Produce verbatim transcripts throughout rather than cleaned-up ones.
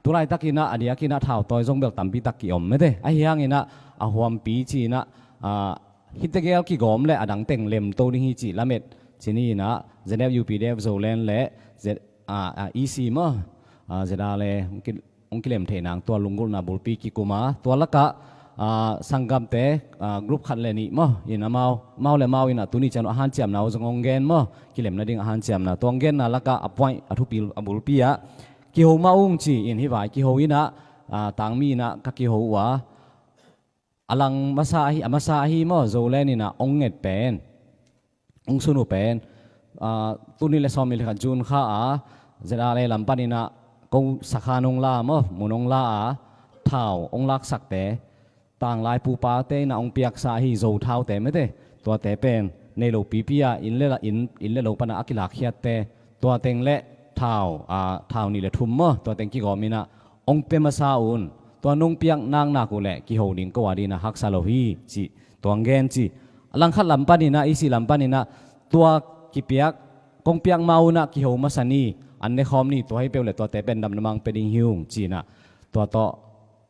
Tulaitak inah a diak inah thautawi zong bel tampi tak ki-om mete. Ahi hang inah a huampi ci inah, ah, hih tegel kigawm le a dang teng lemto ding hi cih lamet ci ni inah ZFU PDF Zoland le Z, ah, ah, EC maw, ah, ZRA le hong ki, hong kilem thei nang tua lunggulhna bulpi kikum a, tua lakah, ah, sanggamte, ah, group khat le nih maw, in amau, amau le amau inah tuni ciang a hanciamna uh zong hong gen maw, kilemna ding a hanciamna. Tua hong genna lakah a point, a thupi, a bulpi ah kiho mah ung ci in hih vai kiho inah, ah, tangmi inah ka kiho uh a, a lang masa ahi, a masa ahi maw, Zoland inah hong nget pen, hong sun uh pen, ah, tul nih le sawmnih le khat June kha a, ZRA lam pan inah ko sakhan hong la maw, mun hong la a, thau hong laksakte, tanglai pupate inah hong piaksa ahi Zo thaute mete, tuate pen nei lo pipi a, inn le la, inn, inn le lo pan a kilakkhiatte, tua teng le thau, ah, thau nih le thum maw, tua teng kigawm inah hong pia masa un. Tua nong piak naknak uh le kiho ding ko a ding inah haksa lo hi ci, tua hong gen ci. A langkhat lam pan inah, EC lam pan inah tua kipiak, kong piak ma un ah kiho masa ni, an ne khawm ni, tua hi peuh le tuate pen damna mang pia ding hi ung ci inah tua tawh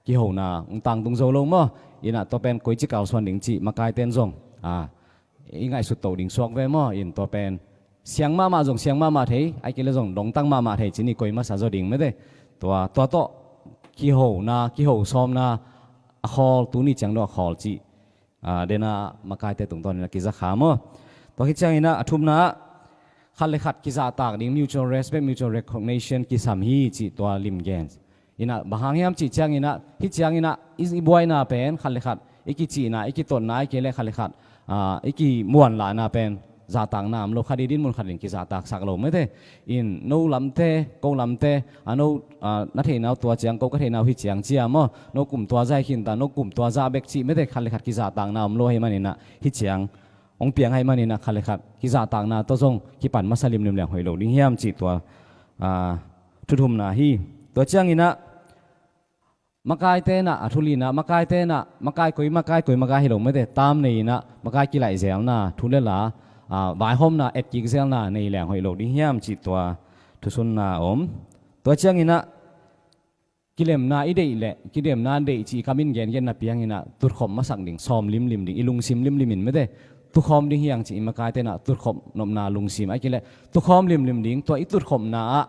kihona hong tangtung zo lo maw. Inah tua pen koici kalsuan ding cih makaite in zong, ah, i ngaihsut to ding suak ve maw. In tua pen siang mahmah zong siang mahmah thei, ahih kei leh zong dongtang mahmah thei ci ni, koi masa zaw ding mete. Tua, tua tawh kihona, kiho sawmna a khawl, tuni ciang dong a khawl cih, ah, dena makaite tungtawn inah kiza kha maw. Tua khit ciang inah a thumna ah khat le khat kizahtak ding, mutual respect, mutual recognition kisam hi cih tua lim gen. Inah bang hang hiam cih ciang inah, hih ciang inah i, i buaina pen khat le khat i kicihna, i kitotna, ahih kei leh khat le khat, ah, i kimuanlahna pen zahtakna om lo, khat i dinmun khat in kizahtaksak lo mete. In no lamte, ko lamte, a no, ah, na theihna uh tua ciang, ko ka theihna uh hih ciang ci a maw, no kum tua zah hi khin ta, no kum tua zah bek cih mete, khat le khat kizahtakna om lo ahih man inah hih ciang hong piang ahih man inah khat le khat kizahtakna tawh zong kipan masa limlim leng hoih lo ding hiam cih tua, ah, thu thumna hi. Tua ciang inah makaite inah, a thu lina, makaite inah, makai koi, makai koi, makai hi lo mete, tam nei inah makai kilaih zelna, thu le la, ah, vaihawmna, etkik zelna nei leng hoih lo ding hiam cih tua thusunna om. Tua ciang inah kilemna i deih le, kilemna deih cih i kam in gengenna piang inah tutkhop masak ding, sawm limlim ding, i lungsim limlim in mete, tukhawm ding hi hang cih i makaite inah tutkhop nopna lungsim, ahih kei leh tukhawm limlim ding, tua i tutkhopna ah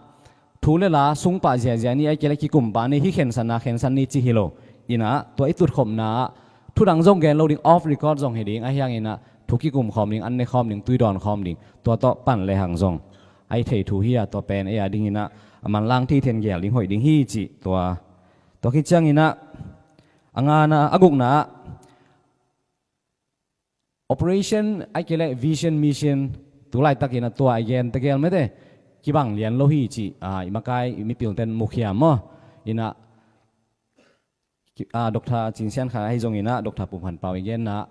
thu le la sung pah ziazia ni, ahih kei leh kikum pah ni, hih khensan a khensan ni cih hi lo. Inah tua i tutkhopna ah thu dang zong gen lo ding, off record zong hi ding, ahi hang inah thu kikum khawm ding, an ne khawm ding, tui dawn khawm ding, tua tawh pan le hang zong a hi thei thu hi a, tua pen ei a ding inah a manlang thei then gel ding hoih ding hi cih tua. Tua khit ciang inah a ngana, a gukna ah operation, ahih kei leh vision, mission, tu laitak inah tua a i gen tegel mete, kibang lian lo hi cih, ah, i makai, i mipilten mukhiam maw. Inah, ki-, ah, Doctor Cin Sian Khan ahi zong inah, Doctor Pum Khan Pau i genna,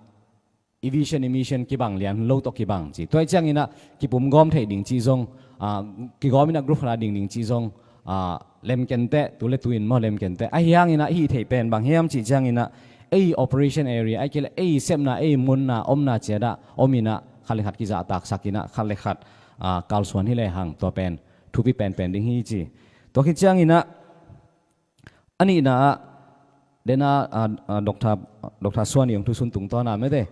i vision, i mission kibang lian lo tawh kibang cih. Tua ahih ciang inah kipum gawm theih ding cih zong, ah, kigawm inah group khat a ding ding cih zong, ah, lemkenteh, tu le tu in maw lemkenteh. Ahi hang inah i hih theih pen bang hiam cih ciang inah ei operation area, ahih kei leh ei sepna, ei munna, omna ciat ah om inah khat le khat kizahtaksak inah khat le khat, ah, kalsuan hi le hang tua pen thupi penpen ding hi ci. Tua khit ciang inah a nihna ah, dena, ah, ah, Doctor, Doctor Suan i hong thusun tungtawn a mete,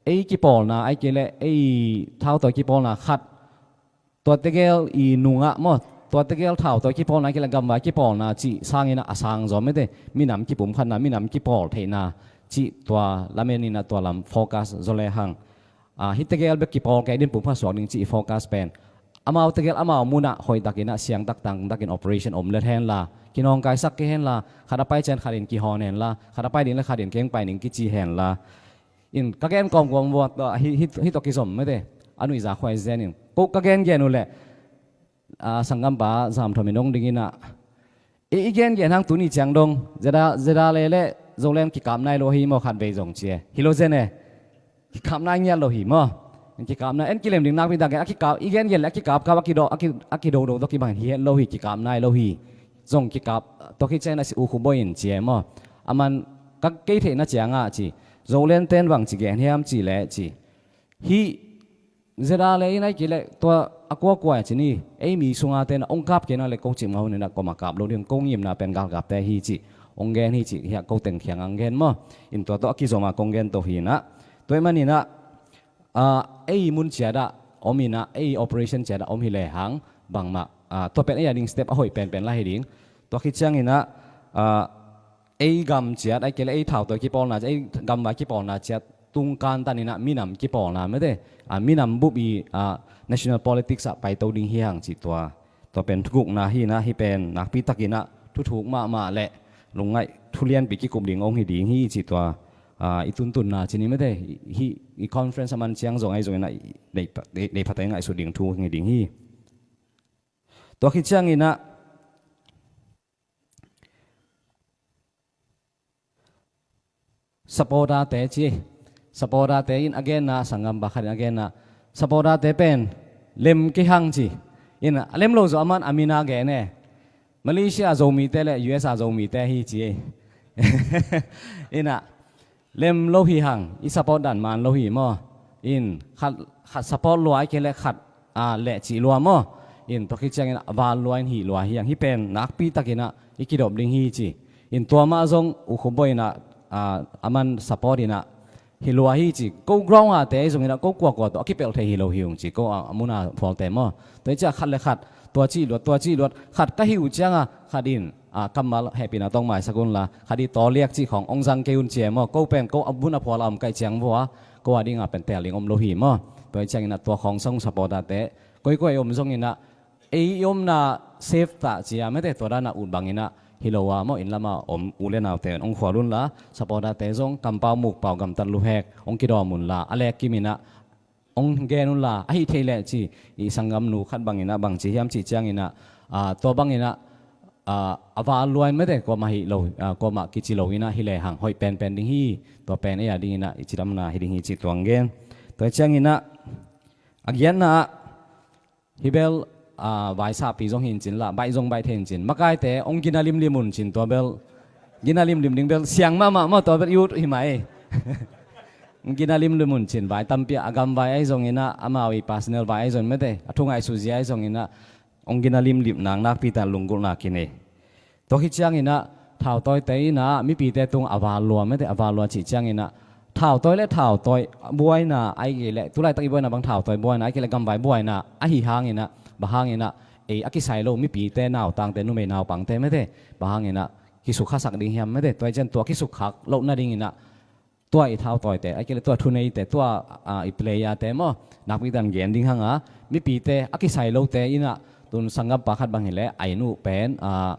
ei kipawlna, ahih kei leh ei thautawi kipawlna khat, tua tegel i nungah maw, tua tegel thautawi kipawlna, ahih kei leh gamvai kipawlna cih sang inah a sang zaw mete, minam kipumkhatna, minam kipawl theihna cih tua lamen inah tua lam focus zaw le hang, ah, hih tegel bek kipawl kei ding, pumkhat suak ding cih i focus pen amau tegel amau munah hoihtak inah siangtak tangtakin operation om let henla, kinawngkaisak kei henla, khat a pai ciang khat in kihawn henla, khat a pai ding le khat in keng pai ning kici henla. In ka gen kawmkawm vuat, ah, hih, hih, hih tawh kizom mete, a nuihza khuai zen in ko ka gengen uh leh, ah, sanggampa Zam Thom in hong ding inah, i, i gengen hang tuni ciang dong ZRA, ZRA le le Zoland kikap nai lo hi maw, khatvei zong ci e. Hi lo zen e. Kikap nai ngiat lo hi maw. Kikap nai, en kilem ding nakpi tak gen, a kikap, i gengen le a kikapkap, a kido, a ki, a kidodo tawh kibang hi het lo hi, kikap nai lo hi. Zong kikap, tua khit ciang inah si U Khu Bawi in ci e maw. A man ka, kei theihna ciang ah ci, Zoland ten bang ci gen hiam cih leh ci, hih Zeda le in ai kei le tua a kuakua ci ni, ei mi sunga te na ong kap kei na le ko cim ngau ni na koma kap lo ding, ko ngimna pen galkapte hi ci ong gen hi ci, hiah ko teng khiang ang gen maw. In tua tawh a kizoma kong gen to hi na. Tua i man i na, ah, ei mun ciada om i na, ei operation ciada om hi le hang bangmah, ah, tua pen ei a ding step a hoih penpen la hi ding. Tua khit ciang i na, ah, ei gam ciat, ai kei le ei thautawi kipawlna ciat, ei gamvai kipawlna ciat tungkan tan i na minam kipawlna mete, ah, minam bup i, ah, national politics ah paito ding hi hang ci tua. Tua pen thugukna hi na, hi pen nakpi tak i na thuthuk mahmah le lungngaih thulianpi kikup ding ong hi ding hi ci tua. Ah, i tuntunna ci ni mete, hi i conference a man ciang zong ai zong i na i deih pha-, deih, deih phatah i ngaihsut ding thu hi ding hi. Tua khit ciang i na supporter te ci. Supporter te in a genna, sanggam pakhat in a genna, supporter te pen lem kei hang ci. In a lem lo zaw a man a min a gen e. Malaysia Zomite le U S A Zomite hi ci. In a lem lo hi hang, i support dan man lo hi maw. In khat, khat support lua ai kei le khat, ah, leh cih lua maw. In tua khit ciangin a val lua in hih lua hi hang, hi pen nakpi tak i na i kidop ding hi ci. In tua mah zong U Khum Bawi in a, ah, a man support i na hih lua hi ci. Ko ground a te zong i na ko kuakua tawh a kipelh thei hi lo hi ung ci, ko a, a mun a phualte maw. Tua hi ciah khat le khat tua cih luat, tua cih luat, khat ka hih uh cianga khat in, ah, kammal hehpihna tawh maisak un la, khat i tawliak cih khawng ong zang kei un ci e maw. Ko pen ko a mun a phual a om kaih ciang vua, ko a dinga pen tel ding om lo hi maw. Tua hi ciangin a tua khawng sang supporter te koikoi om zongin a, ei i omna safe tah ci a mete, tua dana ut bangin a hi lo a maw, inn lama om u le naute ong khual un la, supporter te zong kampau mukpau gamtat luhek ong kidawm un la, a lek kimin a ong gen un la, ahi thei leh ci, i sanggamnu khat bangin a bangci hiam cih ciangin a, ah, tua bangin a, ah, a val lua in mete, kuamah hi lo, ah, kuamah kici lo in a hi le hang hoih penpen ding hi. Tua pen ei a dingin a i cidamna hi ding hi cih tua ong gen. Tua hi ciangin a, a giatna ah, hi bel, ah, vaisahpi zong hi in cin la, baih zong baih thei in cin, makaite ong gina limlim un cin, tua bel gina limlim ding bel siang mahmah maw, tua bel i ut hi mai. Ong gina limlim un cin, vai tampi a, a gamvai ahi zongin a, amau i personal vai ahi zong mete, a thu ngaihsut zia ahi zongin a, ong gina limlim nang nakpi tak lunggulhna kinei. Tua khit ciangin a thautawite in a mipite tung a val lua mete, a val lua cih ciangin a thautawi le thautawi buaina ai kei le, tulaitak i buaina bang thautawi buaina ai kei le gamvai buaina ahi hangin a, bang hangin a ei a kisai lo mipite nautangte, numei naupangte mete, bang hangin a kisukhasak ding hiam mete. Tua hi cian tua kisukkhak loh nadingin a tua i thautawite ai kei le tua thuneite, tua, ah, i playerte maw, nakpi tak in gen ding hang a, mipite a kisai lote in a, tun sanggampa khat bang hi le a inn uh pen, ah,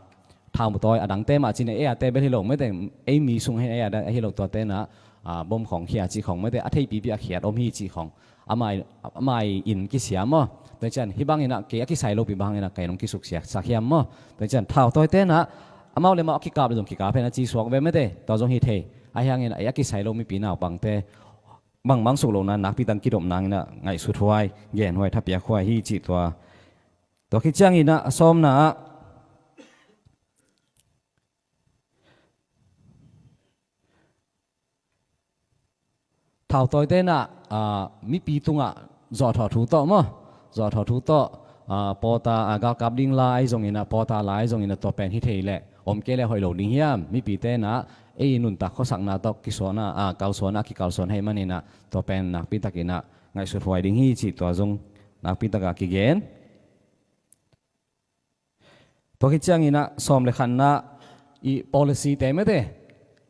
thautawi a dangte mah cin a, ei a te bel hi lo mete, ei mi sung hi ei a dang hi lo, tuate in a, ah, bom khawng khia cih khawng mete, a theipipi a khiat om hi cih khawng, amah i, amah i inn kisia maw. Tua hi cian hih bangin a kei a kisai lopi bang hangin a kei nong kisuksiasak hiam maw. Tua hi cian thautawite in a amau le amau a kikap le zong kikap hen a ci suak ve mete, tua zong hi thei. Ahi hangin a ei a kisai lo mipi naupangte bangmah suk lohna nakpi tak in kidop nangin a ngaihsut huai, gen huai, thapiak huai hi cih tua. Tua khit ciangin a, a sawmna ah, thautawite in a, ah, mipi tungah zawhthawh thu tawh maw, zawhthawh thu tawh, ah, pawta, ah, galkap ding la ahi zongin a, pawta la ahi zongin a, tua pen hi thei leh om kei le hoih lo ding hiam? Mipite in a ei nuntak khuasakna tawh kisuan a, ah, kalsuan a, kikalsuan ahih manin a, tua pen nakpi takin a ngaihsut huai ding hi cih tua zong nakpi taka kigen. Tua khit ciangin a sawm le khatna i policy te mete,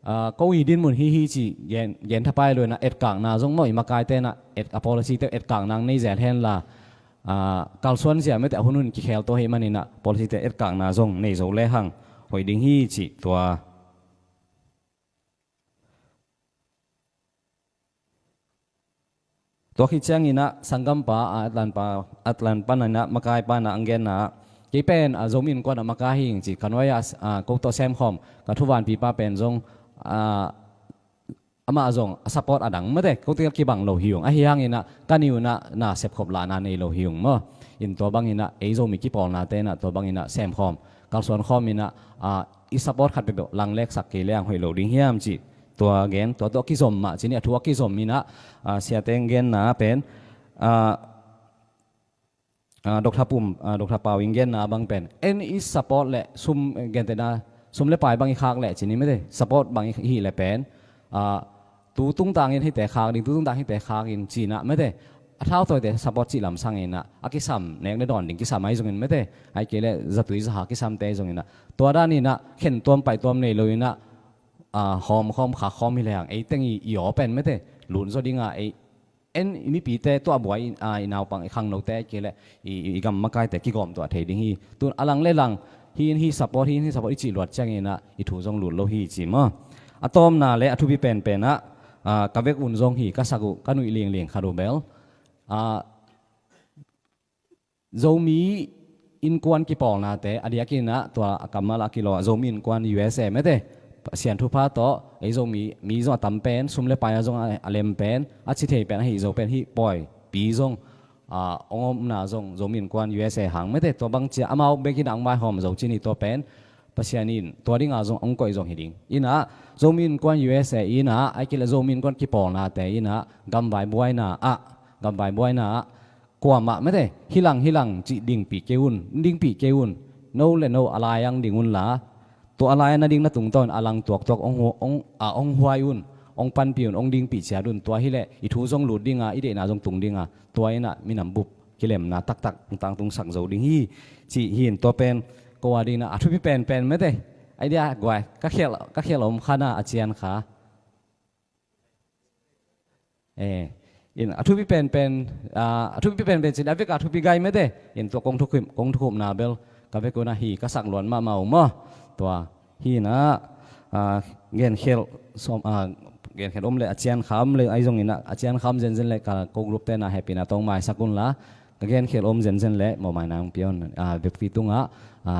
ah, ko i dinmun hi hi ci gen, gen thapai lo in a etkakna zong maw, i makaite in a et, a policy te etkakna nei zel hen la, ah, kalsuan zia mete a hun hun kikhel to ahih manin a policy te etkakna zong nei zo le hang hoih ding hi cih tua. Tua khit ciangin a sanggampa, a, Atlanpa, Atlanpa in a makaipa in a ang genna ah, kei pen a Zomi Innkuan ah makai hi ing ci, ka nuai ah, a, ko tawh semkhawm ka thuvanpipa pen zong, a, amah zong a support a dang mete, ko tel kibang lo hi ung. Ahi hangin a ka niu in a na sepkhop lahna nei lo hi ung maw. In tua bangin a ei Zomi kipawlnate in a tua bangin a semkhawm, kalsuan khawm in a, a, i support khat peuhpeuh langleksak kei leng hoih lo ding hiam cih tua gen, tua tawh a kizom mah ci ni, a thu a kizom in a, a, siate ang genna pen, a, Dr Pum, Dr Pau in genna bang pen, en i support le sum, gentehna sum le pai bang i khak le cin hi mete, support bang i hih le pen, tu tungtangin hite khak ding, tu tungtang hite khak in cinah mete, a thautawite support cih lamsang inah a kisam nek ne dawn ding kisam ahi zongin mete, ai kei le zatui zaha kisamte ahi zonginah tua daninah khen tuam pai tuam nei lo inah hawm khawm khak khawm hi lehang ei teng i aw pen mete lut zaw dinga ei en i mipite tuah buai i naupang i khangnote ai kei le i gam makaite kigawm tuah thei ding hi. Tun a lang le lang hi in hi support, hi in hi support i cih luat cianginah i thu zong lut lo hi ci maw? A tawmna le a thupi penpenah ka vek un zong hi ka sak uh ka nuih lingling khat uh bel Zomi innkuan kipawlnate a diakinah tua a kammal a kilawh Zomi Innkuan U S A mete, Pasian thupha tawh ei Zomi mi zong a tam pen, sum le pai a zong a lem pen, a ci thei pen, a hih zo pen, hih pawipi zong ong omna zong Zomi Innkuan U S A hang mete, tua bang cia amau bekin ang maihawm zo cin hi tua pen Pasian in tua dinga zong ong koih zong hi ding. Inah Zomi Innkuan U S A inah ai kei le Zomi Innkuan kipawlnate inah gamvai buaina ah, gamvai buaina ah kuamah mete, hilang hilang cih dingpih kei un, dingpih kei un, no le no a lai ang ding unla tua a lai a na ding na tungtawn a lang tuaktuak ong huai un, ong panpih un, ong dingpih ciat un, tua hileh i thu zong lut dinga i deihna zong tung dinga tua inah minam bup kilemna taktak ong tangtungsak zo ding hi. Cih hin tua pen ko a dinah a thupi penpen mete, ai dia guai ka khial om khana a cian kha in a thupi penpen, a thupi penpen cin a veka thupi gai mete in tua kong thukhupna bel ka vek unah hi ka sak luan mahmah uh maw? Tua hinah genkhelh, genkhelh om le a cian kham le ai zonginah a cian kham zenzen le ka ko group tenah hehpihna tawng maisak unla ka genkhelh om zenzen le mawhmaina hong pia un. Vekpi tungah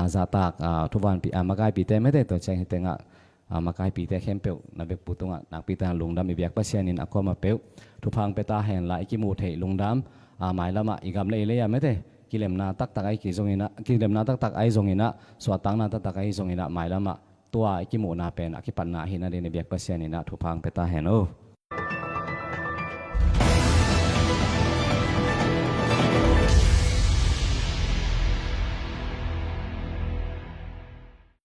zahtak thuvanpi makaipite mete tua ciang hi tengah makaipite khempeuh na vekpi tungah nakpi tana lungdam i biak Pasian in a kuamah peuh thupha hong pia ta henla i kimuh theih lungdam. Mailamah i gam le i lei a mete kilemna taktak ahi zonginah, kilemna taktak ahi zonginah, suahtakna taktak ahi zonginah mailamah tua i kimuhna pen a kipatna ahihna dingin i biak Pasian inah thupha hong pia ta hen o.